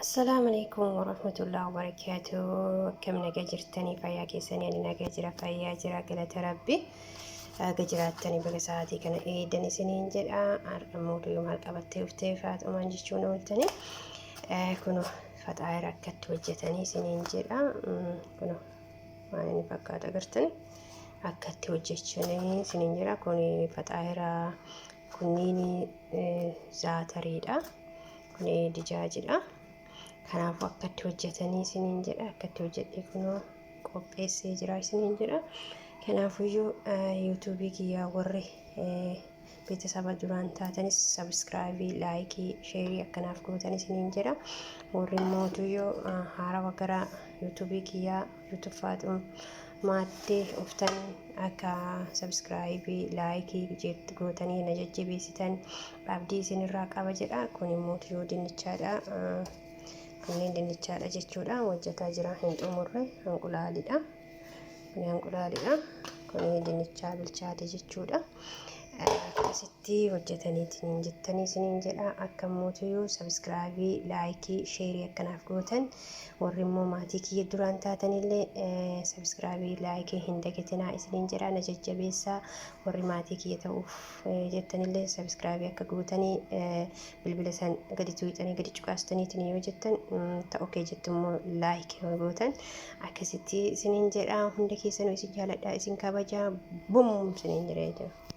Assalaamu alaikum warahmatullahi wabarakaatu. Akkam nagaa jirtanii? Fayyaa keessanii? Ani nagaa jira, fayyaa jira, galata rabbi. Aga jiraattanii baga sa'aatii kana eedan isiniin jedha. Har'a mootuu maal qabattee dhuftee Faaxumaan jechuun ooltanii. Kuno faxaayira akkatti hojjetanii isiniin jedha. Kuno waan inni fakkaatu agartanii akkatti hojjechanii isiniin jedha. Kun faxaayira kunniin zaatariidha. Kun dijaajidha. Kanaafuu akkatti hojjetanii isiniin jedha. Akkatti hojjedhee kunoo qopheessee jira isiniin jedha. Kanaafuyyuu yuutuubii kiyyaa warri beetasaba duraan taatanis sabiskiraayibii, laayikii, sheerii akkanaaf gootan isiniin jedha. Warri mootuyyuu haarawa gara yuutuubii kiyyaa yuutuub Faaxum maattee uftan akka sabiskiraayibii, laayikii gootanii na jajjabeessitan abdii isinirraa qaba jedha. Kun immoo yoo dinnichaadha. Kunneen dinnichaadha jechuudha. Hojjetaa jira, hin xumurre. Hanqulaalidha. Kun hanqulaalidha. Kun dinnichaa bilchaate jechuudha. Akkasitti hojjetaniitiin jettanii isiniin jedha. Akka mootuyyuu sabiskiraabii, laayikii, sheerii akkanaaf gootan. Warri immoo maatii kiyya duraan taatanillee sabiskiraabii, laayikii hin dagatinaa isiniin jedha. Na jajjabeessaa. Warri maatii kiyya ta'uuf jettanillee sabiskiraabii akka gootanii bilbila san gadi tuuxanii gadi cuqaastaniitiin yoo jettan ta'u kee jettu immoo laayikii yoo gootan akkasitti isiniin jedha. Hunda keessanuu isin jaaladha, isin kabaja, bum isiniin jedha jechuudha.